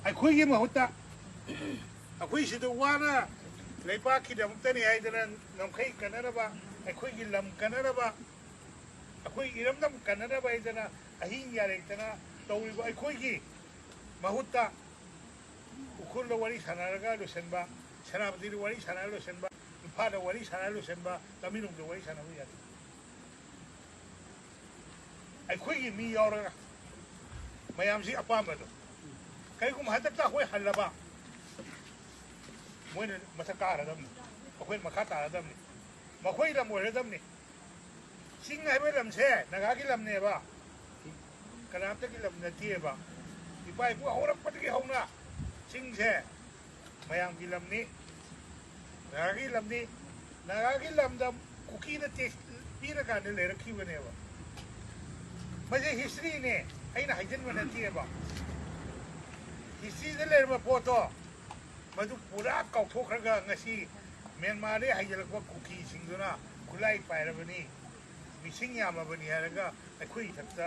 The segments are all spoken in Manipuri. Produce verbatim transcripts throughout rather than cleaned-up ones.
ꯑꯩꯈꯣꯏꯒꯤ ꯃꯍꯨꯠꯇ ꯑꯩꯈꯣꯏ ꯁꯤꯗ ꯋꯥꯅ ꯂꯩꯕꯥꯛꯀꯤꯗꯃꯛꯇꯅꯤ ꯍꯥꯏꯗꯅ, ꯉꯝꯈꯩ ꯀꯟꯅꯅꯕ, ꯑꯩꯈꯣꯏꯒꯤ ꯂꯝ ꯀꯟꯅꯅꯕ, ꯑꯩꯈꯣꯏ ꯏꯔꯝꯗꯝ ꯀꯟꯅꯅꯕ ꯍꯥꯏꯗꯅ ꯑꯍꯤꯡ ꯌꯥꯔꯦꯛꯇꯅ ꯇꯧꯔꯤꯕ ꯑꯩꯈꯣꯏꯒꯤ ꯃꯍꯨꯠꯇ ꯎꯈ꯭ꯔꯨꯜꯗ ꯋꯥꯔꯤ ꯁꯥꯟꯅꯔꯒ ꯂꯣꯏꯁꯤꯟꯕ, ꯁꯦꯅꯥꯄꯇꯤꯗ ꯋꯥꯔꯤ ꯁꯥꯟꯅꯔꯒ ꯂꯣꯏꯁꯤꯟꯕ, ꯏꯝꯐꯥꯜꯗ ꯋꯥꯔꯤ ꯁꯥꯟꯅꯔꯒ ꯂꯣꯏꯁꯤꯟꯕ, ꯇꯃꯦꯡꯂꯣꯡꯗ ꯋꯥꯔꯤ ꯁꯥꯟꯅꯕ ꯌꯥꯗꯦ꯫ ꯑꯩꯈꯣꯏꯒꯤ ꯃꯤ ꯌꯥꯎꯔꯒ ꯃꯌꯥꯝꯁꯤ ꯑꯄꯥꯝꯕꯗꯣ, ꯀꯔꯤꯒꯨꯝꯕ ꯍꯟꯗꯛꯇ ꯑꯩꯈꯣꯏ ꯍꯜꯂꯕ, ꯃꯣꯏꯅ ꯃꯊꯛ ꯀꯥꯔꯗꯕꯅꯤ, ꯑꯩꯈꯣꯏꯅ ꯃꯈꯥ ꯇꯥꯔꯗꯕꯅꯤ, ꯃꯈꯣꯏ ꯂꯝ ꯑꯣꯏꯔꯗꯕꯅꯤ꯫ ꯆꯤꯡ ꯍꯥꯏꯕ ꯂꯝꯁꯦ ꯅꯥꯒꯥꯒꯤ ꯂꯝꯅꯦꯕ, ꯀꯅꯥꯝꯇꯒꯤ ꯂꯝ ꯅꯠꯇꯦꯕ꯫ ꯏꯄꯥ ꯏꯄꯨ ꯍꯧꯔꯛꯄꯗꯒꯤ ꯍꯧꯅ ꯆꯤꯡꯁꯦ ꯃꯌꯥꯝꯒꯤ ꯂꯝꯅꯤ, ꯅꯥꯒꯥꯒꯤ ꯂꯝꯅꯤ꯫ ꯅꯥꯒꯥꯒꯤ ꯂꯝꯗ ꯀꯨꯀꯤꯅ ꯇꯦꯛꯁ ꯄꯤꯔꯀꯥꯟꯗ ꯂꯩꯔꯛꯈꯤꯕꯅꯦꯕ꯫ ꯃꯁꯤ ꯍꯤꯁꯇ꯭ꯔꯤꯅꯦ, ꯑꯩꯅ ꯍꯥꯏꯖꯤꯟꯕ ꯅꯠꯇꯦꯕ꯫ ꯍꯤꯁꯇ꯭ꯔꯤꯗ ꯂꯩꯔꯝꯕ ꯄꯣꯠꯇꯣ ꯃꯗꯨ ꯄꯨꯔꯥ ꯀꯥꯎꯊꯣꯛꯈ꯭ꯔꯒ ꯉꯁꯤ ꯃ꯭ꯌꯥꯟꯃꯥꯔꯗꯒꯤ ꯍꯥꯏꯖꯤꯜꯂꯛꯄ ꯀꯨꯀꯤꯁꯤꯡꯗꯨꯅ ꯈꯨꯠꯂꯥꯏ ꯄꯥꯏꯔꯕꯅꯤ, ꯃꯤꯁꯤꯡ ꯌꯥꯝꯃꯕꯅꯤ ꯍꯥꯏꯔꯒ ꯑꯩꯈꯣꯏ ꯏꯊꯛꯇ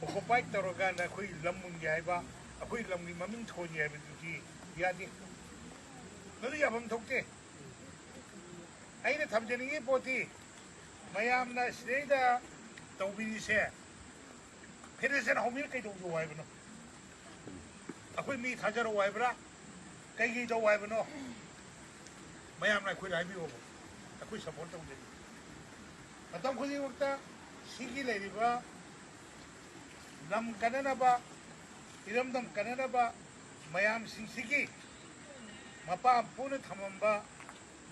ꯑꯣꯀꯨꯄꯥꯏ ꯇꯧꯔꯀꯥꯟꯗ ꯑꯩꯈꯣꯏ ꯂꯝ ꯃꯨꯟꯒꯦ ꯍꯥꯏꯕ, ꯑꯩꯈꯣꯏ ꯂꯝꯒꯤ ꯃꯃꯤꯡ ꯊꯣꯟꯒꯦ ꯍꯥꯏꯕꯗꯨꯗꯤ ꯌꯥꯗꯦ꯫ ꯃꯗꯨ ꯌꯥꯐꯝ ꯊꯣꯛꯇꯦ꯫ ꯑꯩꯅ ꯊꯝꯖꯅꯤꯡꯉꯤ ꯄꯣꯠꯇꯤ ꯃꯌꯥꯝꯅ ꯁꯤꯗꯩꯗ ꯇꯧꯕꯤꯔꯤꯁꯦ, ꯐꯦꯗꯔꯦꯁꯟ ꯍꯧꯕꯤꯔ ꯀꯩꯗꯧꯖꯧ ꯍꯥꯏꯕꯅꯣ? ꯑꯩꯈꯣꯏ ꯃꯤ ꯊꯥꯖꯔꯛꯑꯣ ꯍꯥꯏꯕ꯭ꯔꯥ? ꯀꯩꯒꯤ ꯇꯧ ꯍꯥꯏꯕꯅꯣ? ꯃꯌꯥꯝꯅ ꯑꯩꯈꯣꯏꯗ ꯍꯥꯏꯕꯤꯌꯣꯕ, ꯑꯩꯈꯣꯏ ꯁꯞꯄꯣꯔꯠ ꯇꯧꯖꯒꯦ꯫ ꯃꯇꯝ ꯈꯨꯗꯤꯡꯃꯛꯇ ꯁꯤꯒꯤ ꯂꯩꯔꯤꯕ ꯂꯝ ꯀꯟꯅꯅꯕ, ꯏꯔꯝꯗꯝ ꯀꯟꯅꯅꯕ ꯃꯌꯥꯝꯁꯤꯡꯁꯤꯒꯤ ꯃꯄꯥ ꯄꯨꯅ ꯊꯝꯃꯝꯕ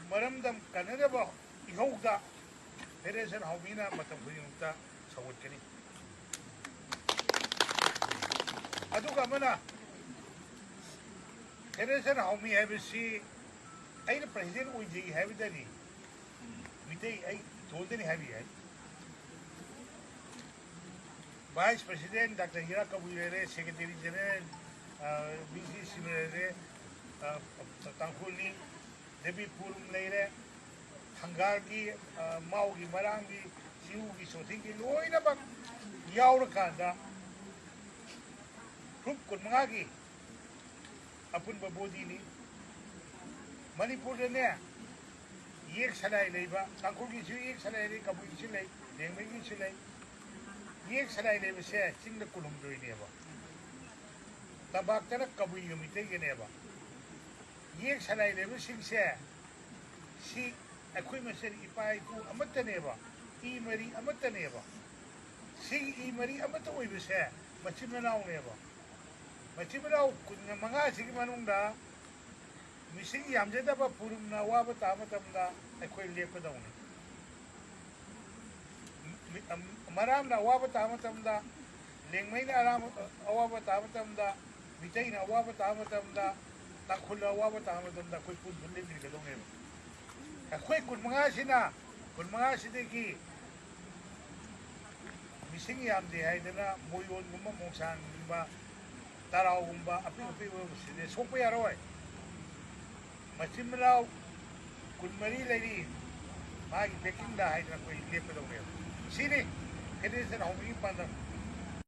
ꯃꯔꯝꯗꯝ ꯀꯟꯅꯅꯕ ꯏꯍꯧꯗ ꯐꯦꯗꯔꯦꯁꯟ ꯍꯧꯃꯤꯅ ꯃꯇꯝ ꯈꯨꯗꯤꯡꯃꯛꯇ ꯁꯧꯒꯠꯀꯅꯤ꯫ ꯑꯗꯨꯒ ꯑꯃꯅ, ꯐꯦꯗꯔꯦꯁꯟ ꯍꯧꯃꯤ ꯍꯥꯏꯕꯁꯤ ꯑꯩꯅ ꯄ꯭ꯔꯁꯤꯗꯦꯟ ꯑꯣꯏꯖꯩ ꯍꯥꯏꯕꯗꯅꯤ, ꯃꯤꯇꯩ ꯑꯩ ꯏꯇꯣꯟꯗꯅꯤ ꯍꯥꯏꯕ ꯌꯥꯏ꯫ ꯚꯥꯏꯁ ꯄ꯭ꯔꯁꯤꯗꯦꯟ ꯗꯥꯛꯇꯔ ꯍꯤꯔꯥ ꯀꯕꯨꯏ ꯂꯩꯔꯦ, ꯁꯦꯀ꯭ꯔꯦꯇꯔꯤ ꯖꯦꯅꯔꯦꯜ, ꯑ, ꯕꯤ ꯁꯤ ꯁꯤꯡ ꯂꯩꯔꯦ, ꯑ, ꯇꯥꯡꯈꯨꯜꯅꯤ, ꯗꯦꯕꯤ ꯄꯨꯔꯨꯝ ꯂꯩꯔꯦ, ꯊꯪꯒꯥꯜꯒꯤ, ꯑ, ꯃꯥꯎꯒꯤ, ꯃꯔꯥꯡꯒꯤ, ꯆꯤꯔꯨꯒꯤ, ꯆꯣꯊꯤꯒꯤ ꯂꯣꯏꯅꯃꯛ ꯌꯥꯎꯔꯀꯥꯟꯗ ꯒ꯭ꯔꯨꯞ ꯀꯨꯟꯃꯉꯥꯒꯤ ꯑꯄꯨꯟꯕ ꯕꯣꯗꯤꯅꯤ꯫ ꯃꯅꯤꯄꯨꯔꯗꯅꯦ, ꯌꯦꯛ ꯁꯂꯥꯏ ꯂꯩꯕ, ꯇꯥꯡꯈꯨꯜꯒꯤꯁꯨ ꯌꯦꯛ ꯁꯂꯥꯏ ꯂꯩ, ꯀꯕꯨꯏꯒꯤꯁꯨ ꯂꯩ, ꯂꯦꯡꯃꯩꯒꯤꯁꯨ ꯂꯩ꯫ ꯌꯦꯛ ꯁꯂꯥꯏ ꯂꯩꯕꯁꯦ ꯆꯤꯡꯗ ꯀꯨꯟꯍꯨꯝꯗꯣꯏꯅꯦꯕ, ꯇꯝꯄꯥꯛꯇꯅ ꯀꯕꯨꯏꯒ ꯃꯤꯇꯩꯒꯅꯦꯕ꯫ ꯌꯦꯛ ꯁꯂꯥꯏ ꯂꯩꯕꯁꯤꯡꯁꯦ ꯁꯤ ꯑꯩꯈꯣꯏ ꯃꯁꯦꯟ ꯏꯄꯥ ꯏꯄꯨ ꯑꯃꯠꯇꯅꯦꯕ, ꯏ ꯃꯔꯤ ꯑꯃꯠꯇꯅꯦꯕ꯫ ꯁꯤꯒꯤ ꯏ ꯃꯔꯤ ꯑꯃꯠꯇ ꯑꯣꯏꯕꯁꯦ ꯃꯆꯤꯟ ꯃꯅꯥꯎꯅꯦꯕ꯫ ꯃꯆꯤꯟ ꯃꯅꯥꯎ ꯀꯨꯟ ꯃꯉꯥꯁꯤꯒꯤ ꯃꯅꯨꯡꯗ ꯃꯤꯁꯤꯡ ꯌꯥꯝꯖꯗꯕ ꯄꯨꯔꯨꯝꯅ ꯑꯋꯥꯕ ꯇꯥꯕ ꯃꯇꯝꯗ ꯑꯩꯈꯣꯏ ꯂꯦꯞꯀꯗꯧꯅꯤ꯫ ꯃꯤ-, ꯑꯝ-, ꯃꯔꯥꯝꯅ ꯑꯋꯥꯕ ꯇꯥꯕ ꯃꯇꯝꯗ, ꯂꯦꯡꯃꯩꯅ ꯑꯔꯥꯝ-, ꯑꯋꯥꯕ ꯇꯥꯕ ꯃꯇꯝꯗ, ꯃꯤꯇꯩꯅ ꯑꯋꯥꯕ ꯇꯥꯕ ꯃꯇꯝꯗ, ꯇꯥꯡꯈꯨꯜꯅ ꯑꯋꯥꯕ ꯇꯥꯕ ꯃꯇꯝꯗ ꯑꯩꯈꯣꯏ ꯄꯨꯟ ꯄꯨꯟ ꯂꯦꯞꯃꯤꯟꯅꯒꯗꯧꯅꯦꯕ꯫ ꯑꯩꯈꯣꯏ ꯀꯨꯟ ꯃꯉꯥꯁꯤꯅ, ꯀꯨꯟ ꯃꯉꯥꯁꯤꯗꯒꯤ ꯃꯤꯁꯤꯡ ꯌꯥꯝꯗꯦ ꯍꯥꯏꯗꯅ ꯃꯣꯌꯣꯟꯒꯨꯝꯕ, ꯃꯣꯡꯁꯥꯡꯒꯨꯝꯕ, ꯇꯔꯥꯎꯒꯨꯝꯕ ꯑꯄꯤꯛ ꯑꯄꯤꯛꯄ ꯁꯤꯗ ꯁꯣꯛꯄ ꯌꯥꯔꯣꯏ꯫ ꯃꯆꯤꯟ ꯃꯅꯥꯎ ꯀꯨꯟꯃꯔꯤ ꯂꯩꯔꯤ, ꯃꯥꯒꯤ ꯕꯦꯀꯤꯡꯗ ꯍꯥꯏꯗꯅ ꯑꯩꯈꯣꯏ ꯂꯦꯞꯀꯗꯧꯅꯦꯕ꯫ ꯁꯤꯅꯤ ꯐꯦꯗꯔꯦꯁꯟ ꯍꯧꯕꯒꯤ ꯄꯥꯟꯗꯝ꯫